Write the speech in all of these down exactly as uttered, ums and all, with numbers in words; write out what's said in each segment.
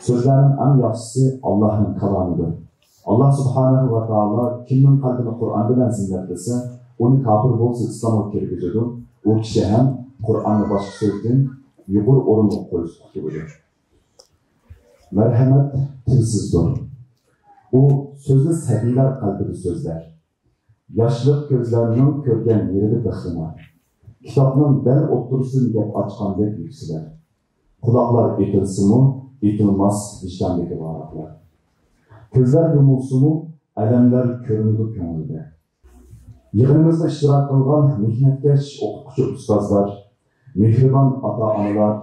سۆزلەرنىڭ ئەڭ ياخشىسى ئاللاھنىڭ كالامىدۇر. ئاللاھ سۇبھانەھۇ ۋە تائالا كىمنىڭ قەلبىنى قۇرئان بىلەن زىننەتلىسە، ئۇنى كاپىر بولسا ئىسلامغا كىرگۈزىدۇ، ئۇ كىشى ھەم قۇرئاننى باشقا سۆزدىن يۇقىرى ئورۇنغا قويسا قۇتۇلىدۇ. مەرھەمەت تىلسىزدۇر. ئۇ سۆزنى سەبىيلەر قەلبىدە سۆزلەر. ياشلىق كۆزلەرنىڭ كۆرگەن يېرىدە بىخلىنار. كىتابنىڭ دەل ئوتتۇرىسىدىن گەپ ئاچقاندەك يۈكسىلەر. قۇلاقلار ئېتىلسىمۇ، ئېتىلماس ۋىجداندىكى ۋاراقلار. كۆزلەر يۇمۇلسىمۇ، ئەلەملەر كۆرۈنىدۇ كۆڭۈلدە. يىغىنىمىزدا ئىشتىراك قىلغان مېھنەتكەش ئوقۇتقۇچى ئۇستازلار، مېھرىبان ئاتا-ئانىلار،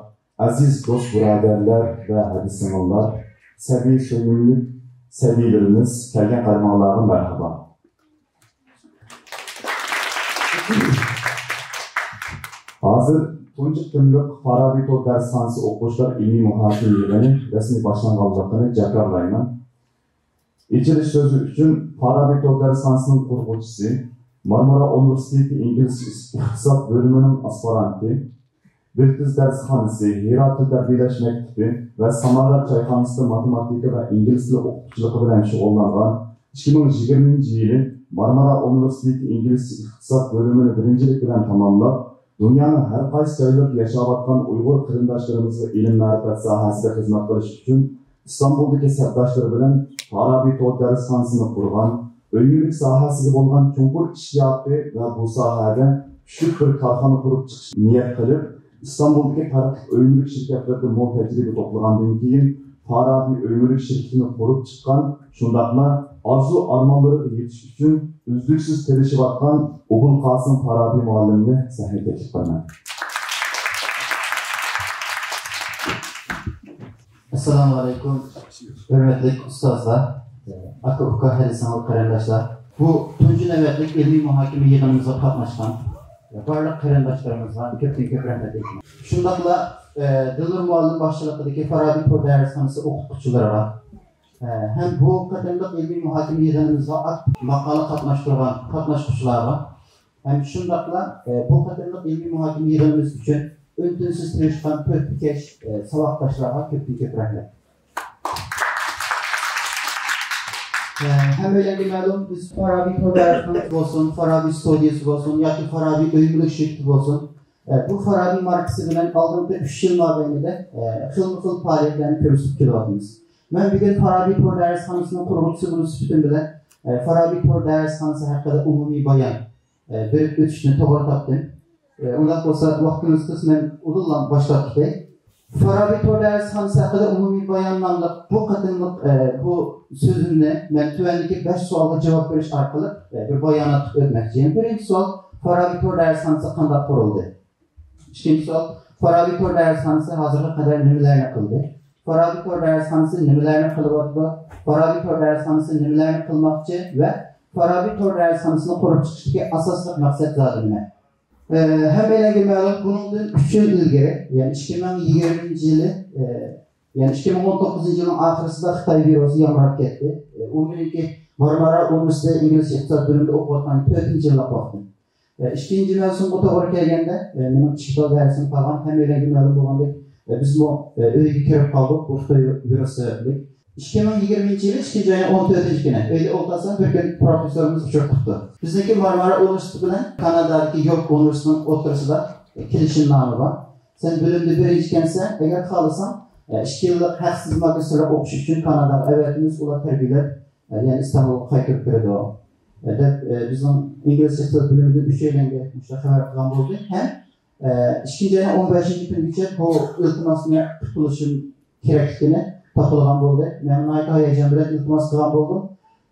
ئەزىز دوست-بۇرادەرلەر ۋە ھەدىسىڭىللار، سەبىي سۆيۈملۈك سەبىيلىرىمىز، كەلگەن قەدىمىڭلارغا مەرھابا. ھازىر تۇنجى قېتىملىق فارابى تور دەرسخانىسى ئوقۇغۇچىلار ئىلمىي مۇھاكىمە يىغىنى رەسمىي باشلانغانلىقىنى جاكارلايمەن. ئېچىلىش سۆزى ئۈچۈن فارابى تور دەرسخانىسىنىڭ قۇرغۇچىسى، مارمارا ئۇنىۋېرسىتېتى ئىنگلىزچە ئىقتىساد بۆلۈمىنىڭ ئاسپىرانتى، بىلتىز دەرسخانىسى، ھىرا تىل تەربىيەلەش مەكتىپى ۋە سامالار چايخانىسىدا ماتېماتىكا ۋە ئىنگلىز تىلى ئوقۇتقۇچىلىقى بىلەن شۇغۇللانغان، ئىككى مىڭ يىگىرمىنچى يىلى مارمارا ئۇنىۋېرسىتېتى ئىنگلىزچە ئىقتىساد بۆلۈمىنى بىرىنچىلىك بىلەن تاماملاپ، دۇنيانىڭ ھەر قايسى جايلىرىدا ياشاۋاتقان ئۇيغۇر قېرىنداشلىرىمىزغا ئىلىم-مەرىپەت ساھەسىدە خىزمەت قىلىش ئۈچۈن ئىستانبۇلدىكى سەپداشلىرى بىلەن فارابى تور دەرسخانىسىنى قۇرغان، ئۆي-مۈلۈك ساھەسىگە بولغان چوڭقۇر ئىشتىياقى ۋە بۇ ساھەدە كۈچلۈك بىر كارخانا قۇرۇپ چىقىش نىيەت قىلىپ، ئىستانبۇلدىكى پەرقلىق ئۆي-مۈلۈك شىركەتلىرىدە مول تەجرىبە توپلىغاندىن كېيىن، فارابى ئۆي-مۈلۈك شىركىتىنى قۇرۇپ چىققان، شۇنداقلا ئارزۇ-ئارمانلىرىغا يېتىش ئۈچۈن ئۈزلۈكسىز تىرىشىۋاتقان ئوبۇلقاسىم فارابى مۇئەللىمنى سەھنىگە تەكلىپ قىلىمەن. ئەسسالامۇ ئەلەيكۇم، ھۆرمەتلىك ئۇستازلار، ئاكا-ئۇكا، ھەدىسىڭىز قېرىنداشلار. بۇ تۇنجى نۆۋەتلىك ئىلمىي مۇھاكىمە يىغىنىمىزغا قاتناشقان بارلىق قېرىنداشلىرىمىزغا كۆپتىن كۆپ رەھمەت ئېيتىمەن. شۇنداقلا، ئە، دىلنۇر مۇئەللىم باشچىلىقىدىكى فارابى تور دەرسخانىسى ئوقۇتقۇچىلىرىغا، ئە، ھەم بۇ قېتىملىق ئىلمىي مۇھاكىمە يىغىنىمىزغا ئاكتىپ ماقالە قاتناشتۇرغان قاتناشقۇچىلارغا، ھەم شۇنداقلا، ئە، بۇ قېتىملىق ئىلمىي مۇھاكىمە يىغىنىمىز ئۈچۈن ئۈن-تىنسىز تىرىشقان تۆھپىكەش، ئە، ساۋاقداشلارغا كۆپتىن كۆپ رەھمەت. ئە، ھەممەيلەنگە مەلۇم، بىز فارابى تور دەرسخانىسى بولسۇن، فارابى ستۇدىيىسى بولسۇن ياكى فارابى ئۆي مۈلۈك شىركىتى بولسۇن، ئە، بۇ فارابى ماركىسى بىلەن ئالدىنقى ئۈچ يىل مابەينىدە، ئە، خىلمۇ خىل پائالىيەتلەرنى كۆرسىتىپ كېلىۋاتىمىز. مەن بۈگۈن فارابى تور دەرسخانىسىنىڭ قۇرغۇچىسى بولۇش سۈپىتىم بىلەن، ئە، فارابى تور دەرسخانىسى ھەققىدە ئومۇمىي بايان، ئە، بېرىپ ئۆتۈشنى توغرا تاپتىم. ئە، ئۇنداق بولسا، ۋاقتىمىز قىس، مەن ئۇدۇللا باشلاپ كېتەي. فارابى تور دەرسخانىسى ھەققىدە ئومۇمىي بايان ناملىق بۇ قېتىملىق، ئە، بۇ سۆزۈمنى مەن تۆۋەندىكى بەش سوئالغا جاۋاب بېرىش ئارقىلىق، ئە، بىر بايانات قىلىپ ئۆتمەكچى. بىرىنچى سوئال، فارابى تور دەرسخانىسى قانداق قۇرۇلدى؟ ئىككىنچى سوئال، فارابى تور دەرسخانىسى ھازىرغا قەدەر نېمىلەرنى قىلدى؟ فارابى تور دەرسخانىسى نېمىلەرنى قىلىۋاتىدۇ؟ فارابى تور دەرسخانىسى نېمىلەرنى قىلماقچى ۋە فارابى تور دەرسخانىسىنى قۇرۇپ چىقىشتىكى ئاساسلىق مەقسەت زادى نېمە؟ ئە، ھەممەيلەنگە مەلۇم، بۇنىڭدىن ئۈچ يىل ئىلگىرى، يەنى ئىككى مىڭ يىگىرمىنچى يىلى، ئە، يەنى ئىككى مىڭ ئون توققۇزىنچى يىلنىڭ ئاخىرىسىدا خىتاي ۋىرۇسى يامراپ كەتتى. ئە، ئۇ مېنىڭكى مارمارا ئۇنىۋېرسىتېتى ئىنگلىزچە ئىقتىساد بۆلۈمىدە ئوقۇۋاتقان تۆتىنچى يىللىق ۋاقتىم. ئە، ئىككىنچى مەۋسۇمغا توغرا كەلگەندە، ئە، مېنىڭ ئىككى خىل دەرسىم قالغان، ھەممەيلەنگە مەلۇم بولغاندەك، ئە، بىزمۇ، ئە، ئۆيگە كىرىپ قالدۇق، بۇ خىتاي ۋىرۇسى سەۋەبلىك. ئىككى مىڭ يىگىرمىنچى يىلى ئىككىنچى ئاينىڭ ئون تۆتىنچى كۈنى ئۆيدە ئولتۇرسام، بىر كۈن پروفېسسورىمىز ئۇچۇرۇپ قىپتۇ. بىزنىڭكى مارمارا ئۇنىۋېرسىتېتى بىلەن كانادادىكى يورك ئۇنىۋېرسىتېتىنىڭ ئوتتۇرىسىدا، ئە، كېلىشىمنامە بار. سەن بۆلۈمدە بىرىنچى ئىكەنسەن، ئەگەر خالىساڭ، ئە، ئىككى يىللىق ھەقسىز ماگىستىرلىق ئوقۇش ئۈچۈن كاناداغا ئەۋەتىمىز، ئۇلار تەربىيەلەپ، ئە، يەنە ئىستانبۇلغا قايتۇرۇپ بېرىدۇ، ئە، دەپ، ئە، بىزنىڭ ئىنگلىز ئىقتىساد بۆلۈمىدىن ئۈچەيلەنگە مۇشۇنداق خەۋەر قىلغان بولدى. ھەم، ئە، ئىككىنچى ئاينىڭ ئون بەشىنچى كۈنىگىچە بۇ ئىلتىماسنى قىلىپ بولۇشۇم كېرەكلىكىنى تاپىلىغان بولدى. مەن ناھايىتى ھاياجان بىلەن ئىلتىماس قىلغان بولدۇم.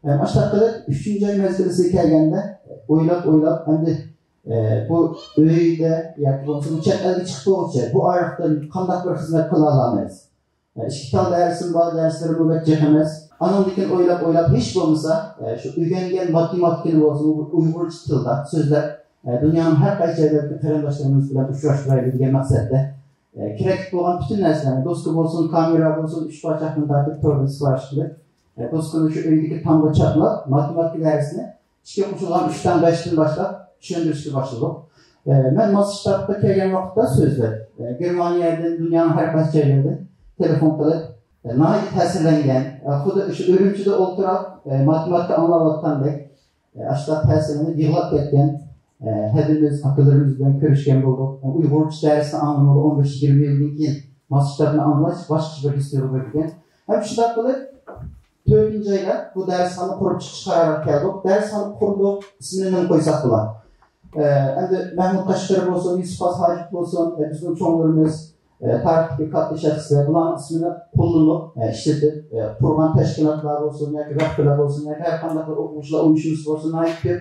ھەم ئاشۇنداق قىلىپ، ئۈچىنچى ئاي مەزگىلىسىگە كەلگەندە، ئويلاپ، ئويلاپ، ئەمدى، ئە، بۇ ئۆيدە ياكى بولمىسا بۇ چەت ئەلگە چىقىپ بولغۇچە بۇ ئارىلىقتا قانداق بىر خىزمەت قىلالايمىز؟ ئىككى تال دەرسىم بار، دەرسلىرىممۇ بەك جىق ئەمەس. ئانىڭدىن كېيىن ئويلاپ، ئويلاپ، ھېچ بولمىسا، ئە، شۇ ئۆگەنگەن ماتېماتىكىنى بولسىمۇ ئۇيغۇرچە تىلدا سۆزلەپ، ئە، دۇنيانىڭ ھەر قايسى جايلىرىدىكى قېرىنداشلىرىمىز بىلەن ئۇچراشتۇرايلى دېگەن مەقسەتتە، ئە، كېرەكلىك بولغان پۈتۈن نەرسىلەرنى، دوسكا بولسۇن، كامېرا بولسۇن، ئۈچ پاچاقتىن تارتىپ توردا سىپارىش قىلىپ، ئە، دوسكىنى شۇ ئۆيدىكى تامغا چاپلاپ، ماتېماتىكا دەرسىنى ئىككى قوشۇلغان ئۈچتىن بەشتىن باشلاپ چۈشەندۈرۈشكە باشلىدۇق. ئە، مەن ماس شتابقا كەلگەن ۋاقىتتا سۆزلەپ، ئە، گېرمانىيەدىن، دۇنيانىڭ ھەر قايسى جايلىرىدىن تېلېفون قىلىپ، ناھايىتى تەسىرلەنگەن، خۇددى شۇ ئۈرۈمچىدە ئولتۇرۇپ، ماتېماتىكا ئاڭلاۋاتقاندەك، ئاشۇنداق تەسىرلىنىپ يىغلاپ كەتكەن. ھەدىمىز، ئاكىلىرىمىز بىلەن كۆرۈشكەن بولدۇق. ئۇيغۇرچە دەرسنى ئاڭلىمىغىلى ئون بەش يىگىرمە يىلدىن كېيىن مانا شۇ كىتابنى ئاڭلاش باشقىچە بىر ھېس تۇيغۇغا كىرگەن. ھەم شۇنداق قىلىپ، تۆتىنچى ئايدا بۇ دەرسخانىنى قۇرۇپ چىقىش قارارىغا كەلدۇق. دەرسخانا قۇردۇق، ئىسمىنى نېمە قويساق بولار؟ ئە، ئەمدى مەھمۇد قەشقىرى بولسۇن، يۈسۈپ خاس ھاجىپ بولسۇن، ئە، بىزنىڭ چوڭلىرىمىز، ئە، تارىختىكى كاتتا شەخسلەر، بۇلارنىڭ ئىسمىنى قوللىنىپ، ئە، ئىشلىتىپ، ئە، قۇرغان تەشكىلاتلار بولسۇن ياكى رەھبىرلەر بولسۇن ياكى ھەر قانداق بىر ئوقۇغۇچىلار ئۇيۇشمىسى بولسۇن، ناھايىتى كۆپ.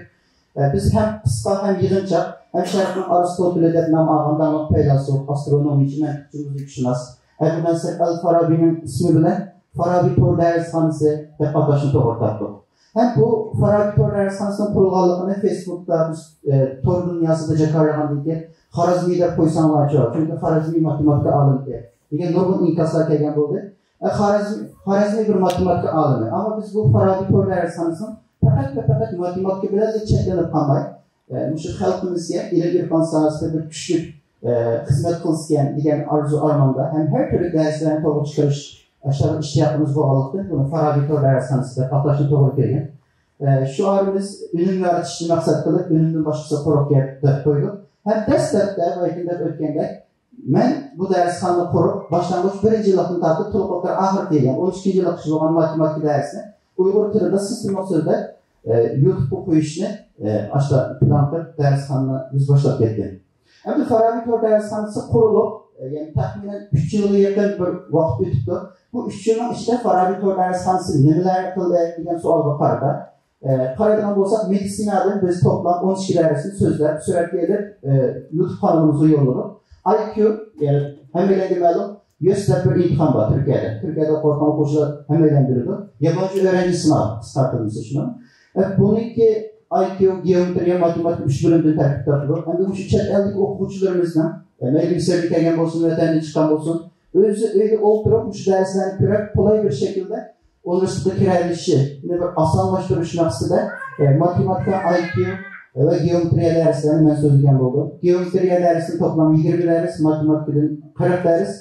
ئە، بىز ھەم قىسقا، ھەم يىغىنچاق، ھەم شەرقنىڭ ئارىستوتېلى دەپ نام ئالغان داڭلىق پەيلاسوپ، ئاسترونومىچى، مەنتىقچى، مۇزىكىشۇناس ئەبۇ نەسىر ئەل فارابىنىڭ ئىسمى بىلەن فارابى تور دەرسخانىسى دەپ ئاتاشنى توغرا تاپتۇق. ھەم بۇ فارابى تور دەرسخانىسىنىڭ قۇرۇلغانلىقىنى فېيسبۇكتا بىز، ئە، تور دۇنياسىدا جاكارلىغاندىن كېيىن، خارەزمى دەپ قويساڭلارچۇ، چۈنكى خارەزمى ماتېماتىكا ئالىمى دېگەن نۇرغۇن ئىنكاسلار كەلگەن بولدى. ئە، خارەزمى، خارەزمى بىر ماتېماتىكا ئالىمى. ئەمما بىز بۇ فارابى تور دەرسخانىسىنىڭ پەقەت ۋە پەقەت ماتېماتىكا بىلەن چەكلىنىپ قالماي، ئە، مۇشۇ خەلقىمىزگە ئىلىم-ئېرفان ساھەسىدە بىر كۈچلۈك، ئە، خىزمەت قىلسىكەن دېگەن ئارزۇ-ئارماندا ھەم ھەر تۈرلۈك دەرسلەرنى تورغا چىقىرىش ئاشۇنداق ئىشتىياقىمىز بولغانلىقتىن، بۇنى فارابى تور دەرسخانىسى دەپ ئاتاشنى توغرا كۆرگەن. ئە، شوئارىمىز ئۈنۈم يارىتىشنى مەقسەت قىلىپ، ئۈنۈمدىن باشقىسى قۇرۇق گەپ دەپ قويدۇق. ھەم دەسلەپتە بايىتىن دەپ ئۆتكەندەك، مەن بۇ دەرسخانىنى قۇرۇپ، باشلانغۇچ بىرىنچى يىللىقتىن تارتىپ تولۇق ئوتتۇرا ئاخىرغىچە، يەنى ئون ئىككىنچى يىللىققىچە بولغان ماتېماتىكا دەرسىنى ئۇيغۇر تىلىدا سىستېمىلىق سۆزلەپ، ئە، يۇتۇبقا قويۇشنى، ئە، ئاشۇنداق پىلان قىلىپ، دەرسخانىنى بىز باشلاپ كەتكەن. ئەمدى فارابى تور دەرسخانىسى قۇرۇلۇپ، ئە، يەنى تەخمىنەن ئۈچ يىلغا يېقىن بىر ۋاقىت ئۆتۈپتۇ. بۇ ئۈچ يىلنىڭ ئىچىدە فارابى تور دەرسخانىسى نېمىلەرنى قىلدى دېگەن سوئالغا قارىتا، ئە، قارايدىغان بولساق، مېدىتسىنادىن بىز توپلام ئون ئىككى دەرسنى سۆزلەپ، سۈرەتكە ئېلىپ، ئە، يۇتۇب قانىلىمىزغا يوللىدۇق. ئاي كيۇ، يەنى ھەممەيلەنگە مەلۇم، يۆس دەپ بىر ئىمتىھان بار تۈركىيەدە. تۈركىيەدە ئوقۇۋاتقان ئوقۇغۇچىلار ھەممەيلەن بىلىدۇ. يابانچى ئۆرەنچى سىناۋى، قىسقارتىلمىسى شۇنىڭ. ئە، بۇنىڭكى ئاي كيۇ، گېئومېترىيە، ماتېماتىكا ئۈچ بۆلۈمدىن تەركىب تاپىدۇ. ئەمدى مۇشۇ چەت ئەلدىكى ئوقۇغۇچىلىرىمىزنىڭ، ئە، مەيلى مىسىردىن كەلگەن بولسۇن، ۋەتەندىن چىققان بولسۇن، ئۆزى ئۆيدە ئولتۇرۇپ مۇشۇ دەرسلەرنى كۆرۈپ، قولاي بىر شەكىلدە ئۇنىۋېرسىتېتقا كىرەلىشىنى بىر ئاسانلاشتۇرۇش مەقسىتىدە، ئە، ماتېماتىكا، ئاي كيۇ ۋە گېئومېترىيە دەرسلىرىنى مەن سۆزلىگەن بولدۇم. گېئومېترىيە دەرسىنى توپلام يىگىرمە دەرس، ماتېماتىكىدىن قىرىق دەرس،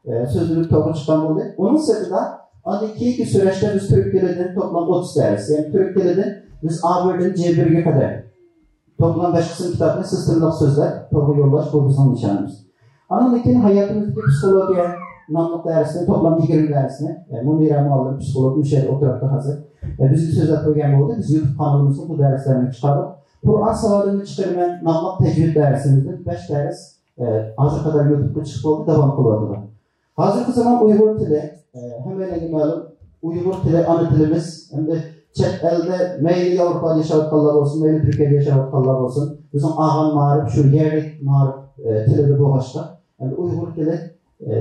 ئە، سۆزلىنىپ تورغا چىققان بولدى. ئۇنىڭ سىرتىدا ئاندىن كېيىنكى سۈرۈشتە بىز تۈرك تىلىدىن توپلام ئوتتۇز دەرس، يەنى تۈرك تىلىدىن بىز ئا بىردىن جې بىرگە قەدەر توپلام بەش قىسىم كىتابنى سىستېمىلىق سۆزلەپ تورغا يوللاش، بۇ بىزنىڭ نىشانىمىز. ئاندىن كېيىن ھاياتىمىزدىكى پسىخولوگىيە ناملىق دەرسنى، توپلام يىگىرمە دەرسنى، ئە، مۇنىرە مۇئەللىم پسىخولوگ مۇشۇ يەردە ئولتۇرۇپتۇ ھازىر. ئە، بىزگە سۆزلەپ قويغان بولدى. بىز يۇتۇب قانىلىمىزغا بۇ دەرسلەرنى چىقاردۇق. قۇرئان ساۋادىمنى چىقىرىمەن ناملىق تەجۋىد دەرسىمىزدىن بەش دەرس، ئە، ھازىرغا قەدەر يۇتۇبقا چىقىپ بولدى، داۋام قىلىۋاتىدۇ. ھازىرقى زامان ئۇيغۇر تىلى، ئە، ھەممەيلەنگە مەلۇم، ئۇيغۇر تىلى ئانا تىلىمىز. ئەمدى چەت ئەلدە مەيلى ياۋروپادا ياشاۋاتقانلار بولسۇن، مەيلى تۈركىيەدە ياشاۋاتقانلار بولسۇن، بىزنىڭ ئالغان مائارىپ شۇ يەرلىك مائارىپ، ئە، تىلىدا بولغاچقا، ئەمدى ئۇيغۇر تىلى، ئە،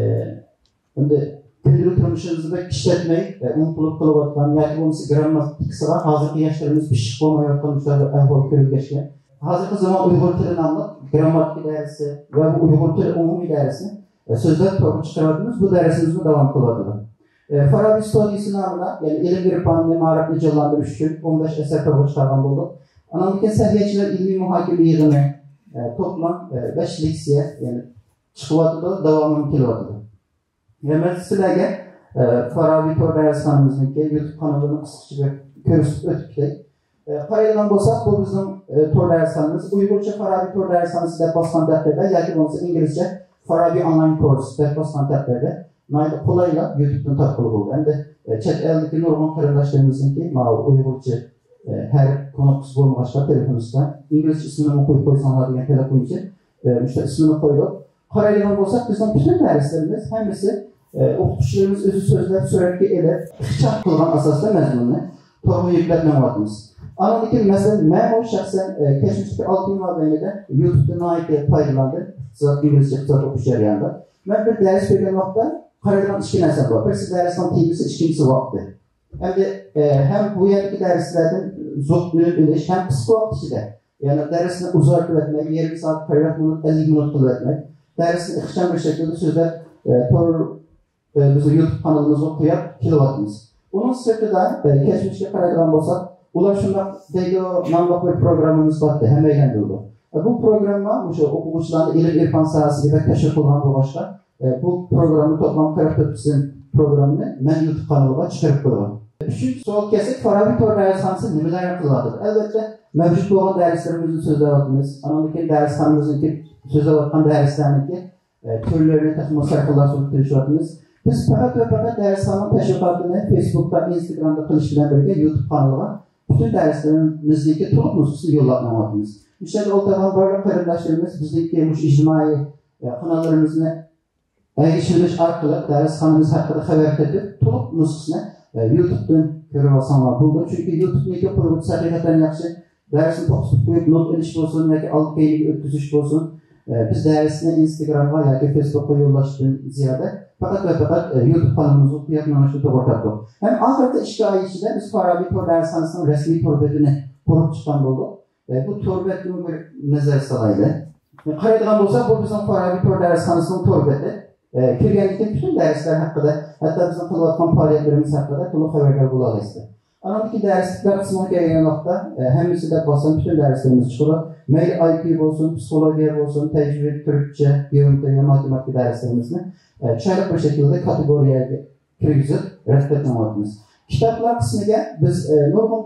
ئەمدى كۈندىلىك تۇرمۇشىمىزدا بەك ئىشلەتمەي، ئە، ئۇنتۇلۇپ قېلىۋاتقان ياكى بولمىسا گىرامماتىكىسىغا ھازىرقى ياشلىرىمىز پىششىق بولمايۋاتقان مۇشۇنداق بىر ئەھۋال كۆرۈلگەچكە، ھازىرقى زامان ئۇيغۇر تىلى ناملىق گىرامماتىكا دەرسى ۋە بۇ ئۇيغۇر تىلى ئومۇمىي دەرسى، ئە، سۆزلەپ تورغا چىقىرىۋاتىمىز. بۇ دەرسىمىزمۇ داۋام قىلىۋاتىدۇ. ئە، فارابى ستۇدىيىسى نامىدا، يەنى ئىلىم-ئېرپاننى، مائارىپنى جانلاندۇرۇش ئۈچۈن ئون بەش ئەسەر تورغا چىقارغان بولدۇق. ئانىڭدىن كېيىن سەھىيەچىلەر ئىلمىي مۇھاكىمە يىغىنى، ئە، توپلام، ئە، بەش لېكسىيە، يەنى چىقىۋاتىدۇ، داۋامىمۇ كېلىۋاتىدۇ. يەنە مەن سىلەرگە، ئە، فارابى تور دەرسخانىمىزنىڭكى يۇتۇب قانىلىنى قىسقىچە بىر كۆرسىتىپ ئۆتۈپ كېتەي. ئە، قارايدىغان بولساق، بۇ بىزنىڭ، ئە، تور دەرسخانىمىز. ئۇيغۇرچە فارابى تور دەرسخانىسى دەپ باسقان تەقدىردە ياكى بولمىسا ئىنگلىزچە فارابى ئونلاين كورس دەپ باسقان تەقدىردە ناھايىتى قولايلا يۇتۇبتىن تاپقىلى بولىدۇ. ئەمدى، ئە، چەت ئەلدىكى نۇرغۇن قېرىنداشلىرىمىزنىڭكى ماۋۇ ئۇيغۇرچە، ئە، ھەر كۇنۇپكىسى بولمىغاچقا تېلېفونىمىزدا ئىنگلىزچە ئىسمىنىمۇ قويۇپ قويساڭلار دېگەن تەلەپ بويىچە، ئە، مۇشۇنداق ئىسمىنى قويدۇق. قارايدىغان بولساق، بىزنىڭ پۈتۈن دەرسلىرىمىز ھەممىسى، ئە، ئوقۇتقۇچىلىرىمىز ئۆزى سۆزلەپ، سۈرەتكە ئېلىپ، ئىخچام قىلغان ئاساستا مەزمۇننى تورغا يۈكلەپ مېڭىۋاتىمىز. ئاندىن كېيىن، مەسىلەن، مەنمۇ شەخسەن، ئە، كەچمىشتىكى ئالتە يىل مابەينىدە يۇتۇبتىن ناھايىتى پايدىلاندىم. ئىقتىساد، ئىنگلىزچە ئىقتىساد ئوقۇش جەريانىدا. مەن بىر دەرس بەرگەن ۋاقىتتا قارايدىغان ئىككى نەرسەم بار. بىرسى دەرسنىڭ تېمىسى، ئىككىنچىسى ۋاقتى. ئەمدى، ئە، ھەم بۇ يەردىكى دەرسلەردىن زوق ئۈنۈم ئېلىش، ھەم قىسقا ۋاقىت ئىچىدە، يەنى دەرسنى ئۇزارتىۋەتمەي، يېرىم سائەت، قىرىق مىنۇت، ئەللىك مىنۇت قىلىۋەتمەي، دەرسنى ئىخچام بىر شەكىلدە سۆزلەپ، ئە، تور، ئە، بىزنىڭ يۇتۇب قانىلىمىزغا قويۇپ كېلىۋاتىمىز. ئۇنىڭ سىرتىدا، ئە، كەچمىشكە قارايدىغان بولساق، ئۇلار شۇنداق دەيدۇ، ناملىق بىر پروگراممىمىز بار ئىدى، ھەممەيلەن بىلىدۇ. ئە، بۇ پروگرامما مۇشۇ ئوقۇغۇچىلارنى ئىلىم-ئېرپان ساھەسىگە بەك تەشۋىق قىلغان بولغاچقا، ئە، بۇ پروگرامما توپلام قىرىق تۆت قىسىم پروگراممىنى مەن يۇتۇب قانىلىغا چىقىرىپ قويغان. ئۈچىنچى سوئال كەلسەك، فارابى تور دەرسخانىسى نېمىلەرنى قىلىۋاتىدۇ؟ ئەلۋەتتە، مەۋجۇت بولغان دەرسلىرىمىزنى سۆزلەۋاتىمىز. ئانىڭدىن كېيىن دەرسخانىمىزنىڭكى سۆزلەۋاتقان دەرسلەرنىڭكى ئە، تۈرلىرىنى تېخىمۇ سەرخىللاشتۇرۇپ كېلىشىۋاتىمىز. بىز پەقەت ۋە پەقەت دەرسخانىنىڭ تەشۋىقاتىنى فېيسبۇكتا، ئىنستاگرامدا قىلىش بىلەن بىرگە يۇتۇب قانىلىغا پۈتۈن دەرسلىرىمىزنىڭكى تولۇق نۇسخىسىنى يوللاپ مېڭىۋاتىمىز. مۇشۇ يەردە ئولتۇرغان بارلىق قېرىنداشلىرىمىز بىزنىڭكى مۇشۇ ئىجتىمائىي، ئە، قاناللىرىمىزنى ئەگىشىۋېلىش ئارقىلىق دەرسخانىمىز ھەققىدە خەۋەر تېپىپ، تولۇق نۇسخىسىنى، ئە، يۇتۇبتىن كۆرۈۋالساڭلار بولىدۇ. چۈنكى يۇتۇبنىڭكى قۇرۇلغۇسى ھەقىقەتەن ياخشى. دەرسنى توختىتىپ قويۇپ نوت ئېلىش بولسۇن ياكى ئالدى كەينىگە ئۆتكۈزۈش بولسۇن، ئە، بىز دەرسنى ئىنستاگرامغا ياكى فېيسبۇكقا يوللاشتىن زىيادە پەقەت ۋە پەقەت، ئە، يۇتۇب قانىلىمىزغا قويۇپ مېڭىشنى توغرا تاپتۇق. ھەم ئاخىرقى ئىككى ئاي ئىچىدە بىز فارابى تور دەرسخانىسىنىڭ رەسمىي تور بېتىنى قۇرۇپ چىققان بولدۇق. ئە، بۇ تور بەتكىمۇ بىر نەزەر سالايلى. قارايدىغان بولساق، بۇ بىزنىڭ فارابى تور دەرسخانىسىنىڭ تور بېتى. ئە، كىرگەندىن كېيىن پۈتۈن دەرسلەر ھەققىدە، ھەتتا بىزنىڭ قىلىۋاتقان پائالىيەتلىرىمىز ھەققىدە تولۇق خەۋەردار بولالايسىلەر. ئانىڭدىن كېيىن دەرسلىكلەر قىسمىغا كەلگەن ۋاقىتتا، ئە، ھەممىسى دەپ باسسام پۈتۈن دەرسلىرىمىز چىقىدۇ. مەيلى ئاي كيۇ بولسۇن، پسىخولوگىيە بولسۇن، تەجۋىد، تۈركچە، گېئومېترىيە، ماتېماتىكا دەرسلىرىمىزنى، ئە، چىرايلىق بىر شەكىلدە كاتېگورىيەگە كىرگۈزۈپ رەتلەپ مېڭىۋاتىمىز. كىتابلار قىسمىگە بىز، ئە، نۇرغۇن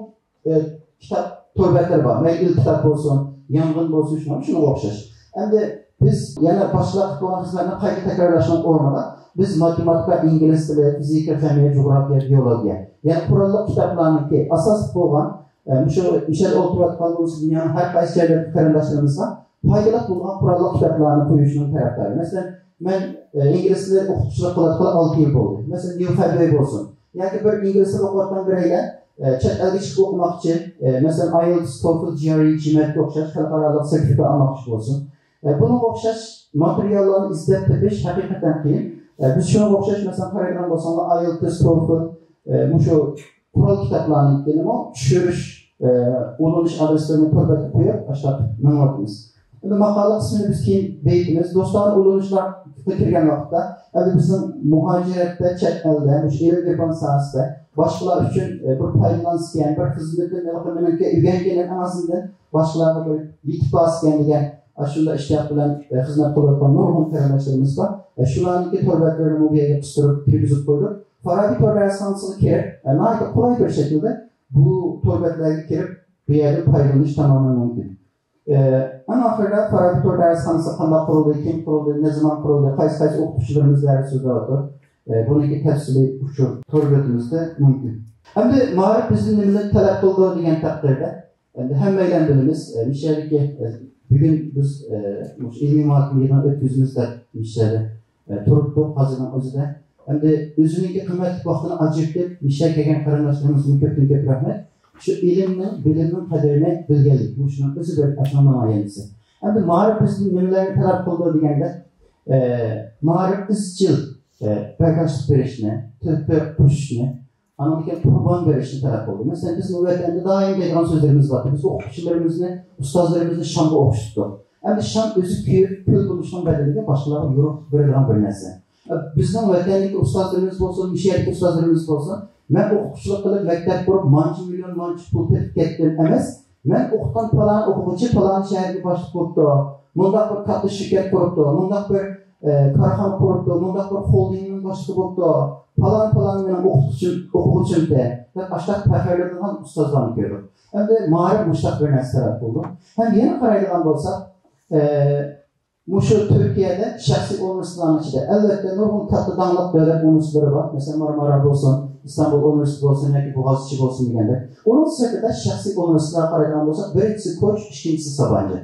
ئە، كىتاب تور بەتلىرى بار. مەيلى ئېل كىتاب بولسۇن، يانغىن بولسۇن، شۇنىڭ، شۇنىڭغا ئوخشاش. ئەمدى بىز يەنە باشلىق قىلىپ بولغان خىزمەتنى قايتا تەكرارلاشنىڭ ئورنىغا، بىز ماتېماتىكا، ئىنگلىز تىلى، فىزىكا، خىمىيە، جۇغراپىيە، بىيولوگىيە، يەنى قوراللىق كىتابلارنىڭكى ئاساسلىق بولغان، ئە، مۇشۇ مۇشۇ يەردە ئولتۇرۇۋاتقان بولسا دۇنيانىڭ ھەر قايسى جايلىرىدىكى قېرىنداشلىرىمىزغا پايدىلىق بولغان قوراللىق كىتابلارنى قويۇشنىڭ تەرەپدارى. مەسىلەن، مەن، ئە، ئىنگلىز تىلى ئوقۇتقۇچىلىق قىلىۋاتقىلى ئالتە يىل بولدى. مەسىلەن، نىل فەدۋەي بولسۇن. ياكى بىر ئىنگلىز تىلى ئوقۇۋاتقان بىرەيلەن، ئە، چەت ئەلگە چىقىپ ئوقۇماقچى، ئە، مەسىلەن، ئايېلتىس، توفل، جي ئار ئى، جىمەتكە ئوخشاش خەلقئارالىق سېرتىفىكات ئالماقچى بولسۇن. ئە، بۇنىڭغا ئوخشاش ماتېرىياللارنى ئىزدەپ تېپىش ھەقىقەتەن قىيىن. ئە، بىز شۇنىڭغا ئوخشاش، مەسىلەن، قارايدىغان بولساڭلار، ئايېلتىس، توفل، ئە، مۇشۇ قورال كىتابلارنىڭكىنىمۇ چۈشۈرۈش، ئە، ئۇلىنىش ئادرېسلىرىنى تور بەتكە قويۇپ، ئاشۇنداق مېڭىۋاتىمىز. ئەمدى ماقالە قىسمىنى بىز كېيىن بېيىتىمىز. دوستانە ئۇلىنىشلارغا كىرگەن ۋاقىتتا، ئەمدى بىزنىڭ مۇھاجىرەتتە، چەت ئەلدە، مۇشۇ ئىلىم-ئېلىم ساھەسىدە باشقىلار ئۈچۈن، ئە، بىر پايدىلانسىكەن، بىر خىزمىتىم، مېنىڭكى ئۆگەنگىنىم ئەڭ ئازىندىن باشقىلارغا بىر يېتىپ بارسىكەن دېگەن ئاشۇنداق ئىشتىياق بىلەن، ئە، خىزمەت قىلىۋاتقان نۇرغۇن قېرىنداشلىرىمىز بار. ئە، شۇلارنىڭكى تور بەتلىرىنىمۇ بۇ يەرگە قىستۇرۇپ كىرگۈزۈپ قويدۇق. فارابى تور دەرسخانىسىغا كىرىپ، ئە، ناھايىتى قولاي بىر شەكىلدە بۇ تور بەتلەرگە كىرىپ، بۇ يەردىن پايدىلىنىش تامامەن مۇمكىن. ئە، ئەڭ ئاخىرىدا فارابى تور دەرسخانىسى قانداق قۇرۇلدى، كىم قۇرۇلدى، نە زامان قۇرۇلدى، قايسى، قايسى ئوقۇتقۇچىلىرىمىز دەرس سۆزلەۋاتىدۇ. ئە، بۇنىڭكى تەپسىلىي ئۇچۇر تور بېتىمىزدە مۇمكىن. ئەمدى مائارىپ بىزدىن نېمىلەرنى تەلەپ قىلىدۇ دېگەن تەقدىردە، ئەمدى ھەممەيلەن بىلىمىز، ئە، مۇشۇ يەردىكى، ئە، بۈگۈن بىز، ئە، مۇشۇ ئىلمىي مائارىپ يىغىنى ئۆتكۈزىمىز دەپ مۇشۇ يەردە، ئە، تۇرۇپتۇق ھازىرنىڭ ئۆزىدە. ئەمدى ئۆزىنىڭكى قىممەتلىك ۋاقتىنى ئاجرىتىپ مۇشۇ يەرگە كەلگەن قېرىنداشلىرىمىزغا كۆپتىن كۆپ رەھمەت. شۇ ئىلىمنىڭ، بىلىمنىڭ قەدرىنى بىلگەنلىك، مۇشۇنىڭ ئۆزى بىر ئاشۇنىڭ نامايەندىسى. ئەمدى مائارىپ بىزدىن نېمىلەرنى تەلەپ قىلىدۇ دېگەندە، ئە، مائارىپ ئىزچىل، ئە، بەرداشلىق بېرىشنى، تۆھپە قوشۇشنى، ئاندىن كېيىن قۇربان بېرىشنى تەلەپ قىلدى. مەسىلەن، بىزمۇ ۋەتەندە دائىم دەيدىغان سۆزلىرىمىز بار. بىز ئوقۇتقۇچىلىرىمىزنى، ئۇستازلىرىمىزنى شامغا ئوخشىتىپ، ئەمدى شام ئۆزى كۆيۈپ، كۈل بولۇشنىڭ بەدىلىگە باشقىلارغا يورۇقلۇق بېرىدىغان بىر نەرسە. بىزنىڭ ۋەتەندىكى ئۇستازلىرىمىز بولسۇن، مۇشۇ يەردىكى ئۇستازلىرىمىز بولسۇن، مەن ئوقۇتقۇچىلىق قىلىپ، مەكتەپ قۇرۇپ، مانچە مىليون، مانچە پۇل تېپىپ كەتتىم ئەمەس، مەن ئوقۇتقان پالان ئوقۇغۇچى پالان شەھەرگە باشلىق بوپتۇ، مۇنداق بىر كاتتا شىركەت قۇرۇپتۇ، مۇنداق بىر، ئە، كارخانا قۇرۇپتۇ، مۇنداق بىر خولدىنگنىڭ باشلىقى بوپتۇ، پالان، پالان مېنىڭ ئوقۇتقۇچىم، ئوقۇغۇچىمتى، دەپ ئاشۇنداق پەخىرلىنىدىغان ئۇستازلارنى كۆردۇق. ئەمدى مائارىپ مۇشۇنداق بىر نەرسە تەلەپ قىلىدۇ. ھەم يەنە قارايدىغان بولساق، ئە، مۇشۇ تۈركىيەدە شەخسىي ئۇنىۋېرسىتېتلارنىڭ ئىچىدە، ئەلۋەتتە، نۇرغۇن كاتتا داڭلىق دۆلەت ئۇنىۋېرسىتېتلىرى بار. مەسىلەن، مارمارا بولسۇن، ئىستانبۇل ئۇنىۋېرسىتېتى بولسۇن ياكى بوغازچى بولسۇن دېگەندەك. ئۇنىڭ سىرتىدا شەخسىي ئۇنىۋېرسىتېتلارغا قارايدىغان بولساق، بىرىنچىسى كوچ، ئىككىنچىسى سابانچى.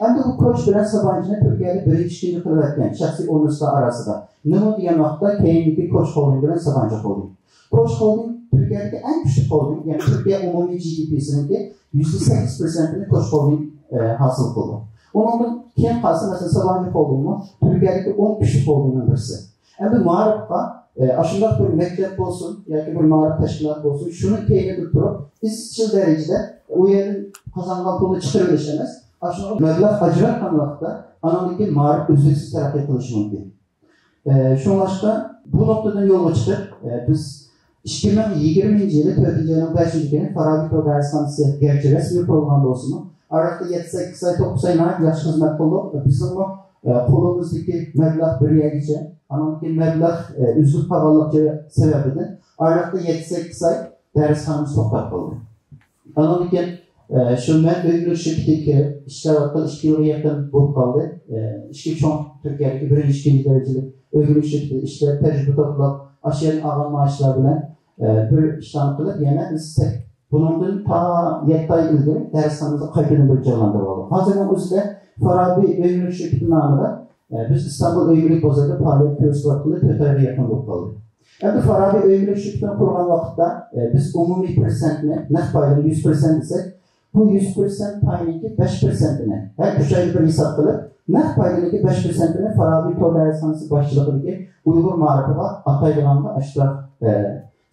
ئەمدى بۇ كوچ بىلەن سابانچىنى تۈركىيەدە بىرىنچى، ئىككىنچى قىلىۋەتكەن شەخسىي ئۇنىۋېرسىتېتلار ئاراسىدا. نېمە دېگەن ۋاقىتتا كەينىدىكى كوچ خولدىنگ بىلەن سابانچى خولدىنگ. كوچ خولدىنگ تۈركىيەدىكى ئەڭ كۈچلۈك خولدىنگ، يەنى تۈركىيە ئومۇمىي جى دى پىسىنىڭكى يۈزدە سەككىز پىرسەنتىنى كوچ خولدىنگ، ئە، ھاسىل قىلىدۇ. ئۇنىڭدىن كېيىن قالسا، مەسىلەن، سابانچى خولدىنگمۇ تۈركىيەدىكى ئون كۈچلۈك خولدىنگنىڭ بىرسى. ئەمدى مائارىپقا، ئە، ئاشۇنداق بىر مەكتەپ بولسۇن ياكى بىر مائارىپ تەشكىلاتى بولسۇن، شۇنىڭ كەينىدە تۇرۇپ، ئىزچىل دەرىجىدە ئۇ يەردىن قازانغان پۇلنى چىقىرىۋېلىش ئەمەس، ئاشۇنىڭغا مەبلەغ ئاجراتقان ۋاقىتتا، ئانىڭدىن كېيىن مائارىپ ئۈزلۈكسىز تەرەققىي قىلىشى مۇمكىن. ئە، شۇڭلاشقا بۇ نۇقتىدىن يولغا چىقىپ، ئە، بىز ئىككى مىڭ يىگىرمىنچى يىلى تۆتىنچى ئاينىڭ بەشىنچى كۈنى فارابى تور دەرسخانىسى گەرچە رەسمىي قۇرۇلغان بولسىمۇ، ئارىلىقتا يەتتە، سەككىز ئاي، توققۇز ئاي ناھايىتى ياخشى خىزمەت قىلدۇق. بىزنىڭمۇ، ئە، قولىمىزدىكى مەبلەغ بىر يەرگىچە، ئاندىن كېيىن مەبلەغ ئۈزۈلۈپ قالغانلىقى سەۋەبىدىن ئارىلىقتا يەتتە سەككىز ئاي دەرسخانىمىز توختاپ قالدى. ئاندىن كېيىن شۇ مەن ئۆي مۈلۈك شىركىتىگە كىرىپ ئىشلەۋاتقىلى ئىككى يىلغا يېقىن بولۇپ قالدى. ئىككى چوڭ تۈركىيەدىكى بىرىنچى، ئىككىنچى دەرىجىلىك ئۆي مۈلۈك شىركىتىدە ئىشلەپ، تەجرىبە توپلاپ، ئاشۇ يەردىن ئالغان مائاشلار بىلەن بىر ئىشلارنى قىلىپ، يەنە بىز بۇنىڭدىن تا يەتتە ئاي ئىلگىرى دەرسخانىمىزنى قايتىدىن بىر جانلاندۇرۇۋالدۇق. ھازىرنىڭ ئۆزىدە فارابى ئۆي مۈلۈك شىركىتى نامىدا بىز ئىستانبۇل ئۆي مۈلۈك بازىرىدا پائالىيەت كۆرسىتىۋاتقىلى تۆت ئايغا يېقىن بولۇپ قالدى. ئەمدى فارابى ئۆي مۈلۈك شىركىتىنى قۇرغان ۋاقىتتا، ئە، بىز ئومۇمىي پىرسەنتنى، نەق پايدىنى يۈز پىرسەنت دېسەك، بۇ يۈز پىرسەنت پاينىڭكى بەش پىرسەنتىنى ھەر ئۈچ ئايدا بىر ھېساب قىلىپ، نەق پايدىنىڭكى بەش پىرسەنتىنى فارابى تور دەرسخانىسى باشچىلىقىدىكى ئۇيغۇر مائارىپىغا ئاتايدىغانغا ئاشۇنداق، ئە،